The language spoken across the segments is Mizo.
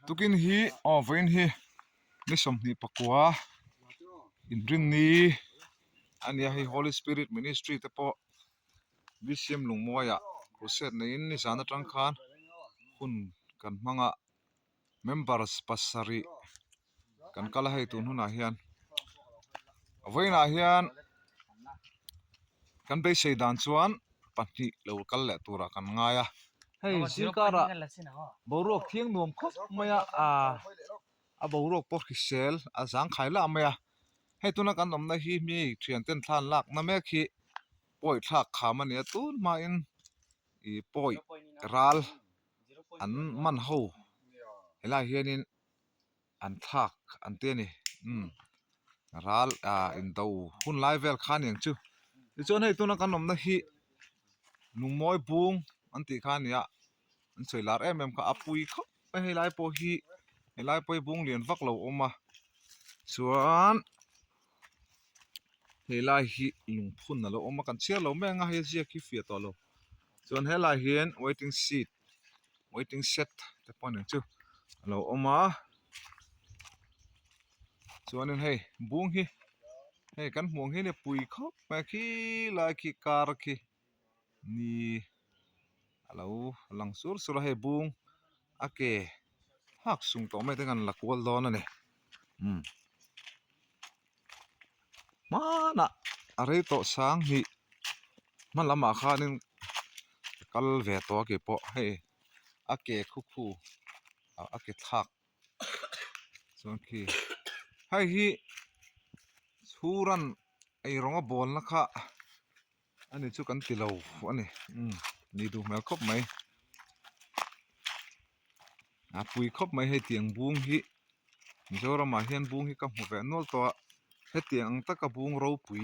Tukin hi aw vawiin hi ni 29 inrinni a nia hei holy spirit ministry te pawh bcm lungmuaiah crusade neiin nizan atang khan hun kan hmang a members pasarih kan kal a hei tun hunah hian vawiinah hian kan beisei dan chuan pahnih lo kal leh turah kan ngai a hei zingkarah boruak thiang nuam khawp mai a ah a boruak pawh hrisel a zangkhai lah mai a hei tuna kan awmna hi mi thian ten thla an lakna mek hi pawi thlak kham a ni a tun hmain ih pawi ral an man ho helaiah hianin an thlak an ti a ni umm ral ah indo hun lai vel kha aniang chu tichuan hei tuna kan awmna hi lungmawi bung an tih kha a ni a an sawi lar em em kha a pui khawp mai helai pawh hi helai pawh hi bung lian vak lo a awm a chuan helai hi lungphun a lo awm a kan chhiar lo mai ang a hei a ziak hi fiah tawh lo chuan helai hian waiting seat waiting set te pawh aniang chu a lo awm a chuanin hei bung hi hei kan hmuh ang hian a pui khawp mai a khilai khi kar khi ni a lo lang sur sur a hei bung a ke hak sung tawh mai te khan la kual dawn a ni umm hmanah a rei tawh sang hnih hma lamah khanin ka kal ve tawh a keipawh hei a ke khu khu a ke thlak chuan khi hei hi chhuran eirawng a bawlna kha ani chu kan ti lo a ni umm ni duh hmel khawp mai a pui khawp mai hei tiang bung hi Mizoramah hian bung hi ka hmu ve nual tawh a hetiang ang taka bung ropui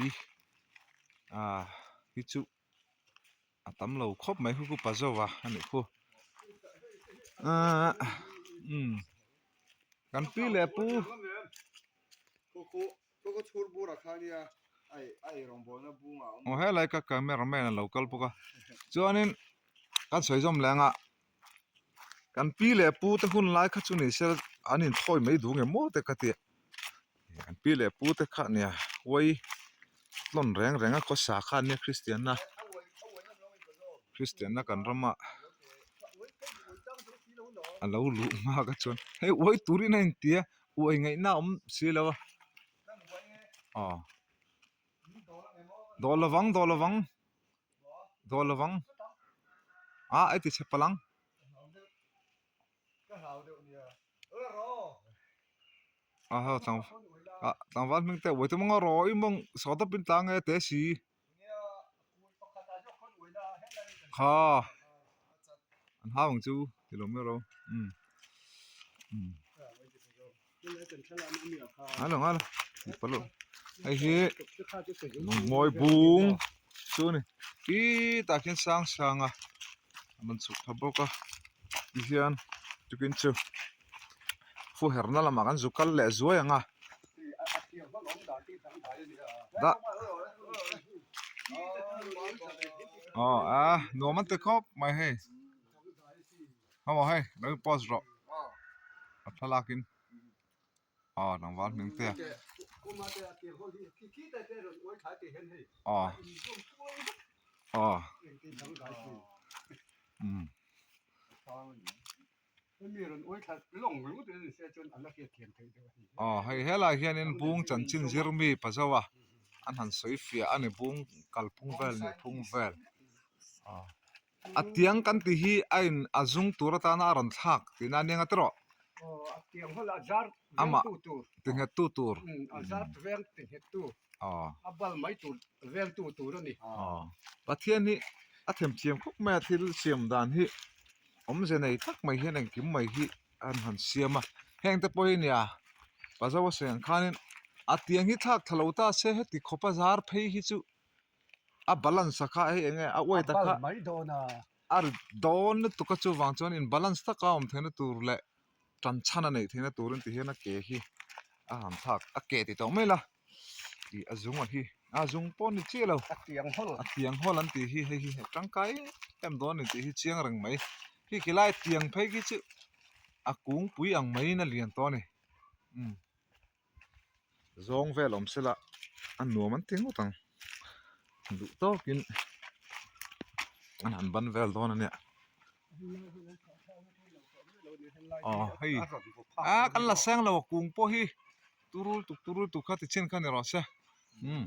ah hi chu a tam lo khawp mai hu pa zo a anih khu ahh umm kan pi leh pu. Aw helai ka camera man a lo kal bawk a chuanin kan sawi zawm leh ang a kan pi leh pu te hun lai kha chu ni se an inthawi mai duh nge maw te ka ti a kan pi leh pu te kha nia uai tlawn reng reng a khawsa kha an nia kristianna kristianna kan rama a lo luh hma kha chuan hei uai turin a inti a. Uai ngaihna a awm si lo a aw dawh lovang dawh lovang dawh lovang ah a ti chhe palh ang. Ah tlangval hming te uai te mawng a raw i mawng sawt dap in tlang e te si. Kha an hau ang chu ti lo mai ro umm umm ngai lo ngai lo ti pawh lo hei hi lungmawi bung chu a ni khitah khian sang sang a a rawn chhuk thla bawk a tihian tukin chu. Fu herna lamah kan zu kal leh zuai ang a dah aw a nuam an ti khawp mai hei hamaw hei lo in post rawh a thlalak in aw tlangval hming te aw aw umm. Aw hei helai hianin bung chanchin zir mi pa zo a an han sawi fiah a ni bung kalphung vel nih phung vel aw a tiang kan tih hi a in a zung tur atana a rawn thlak tihna ania nga tawh amah tinghet tu tur aw aw Pathian hi a themthiam khawp mai a thil siam dan hi. Awmze nei tak mai hian engkim mai hi an han siam a heng te pawh hi nia pazo a sawi ang khanin a tiang hi thlak thla lo ta se heti khawp a zar phei hi chu a balance a kha hei eng nge a weight a kha a rit dawn lutuk a chuvang chuan in balance taka awm theihna tur leh tan chhan a neih theihna turin ti hian a ke hi a han thlak a ke ti tawh mai la. Ih a zung a hi a zung pawh a ni chiah lo a tiang hawl a tiang hawl an tih hi hei hi tangkai em dawn a ni tih hi chiang reng mai khi khilai tiang phei khi chu. A kungpui ang maiin a lian tawh a ni. Umm zawng vel awm sela a nuam an ti ngawt ang. Duh tawkin an han ban vel dawn a nia. Aw hei a kan la seng lo a kung pawh hi turul tuk turul tuk kha ti chin kha ni rawh se. Umm.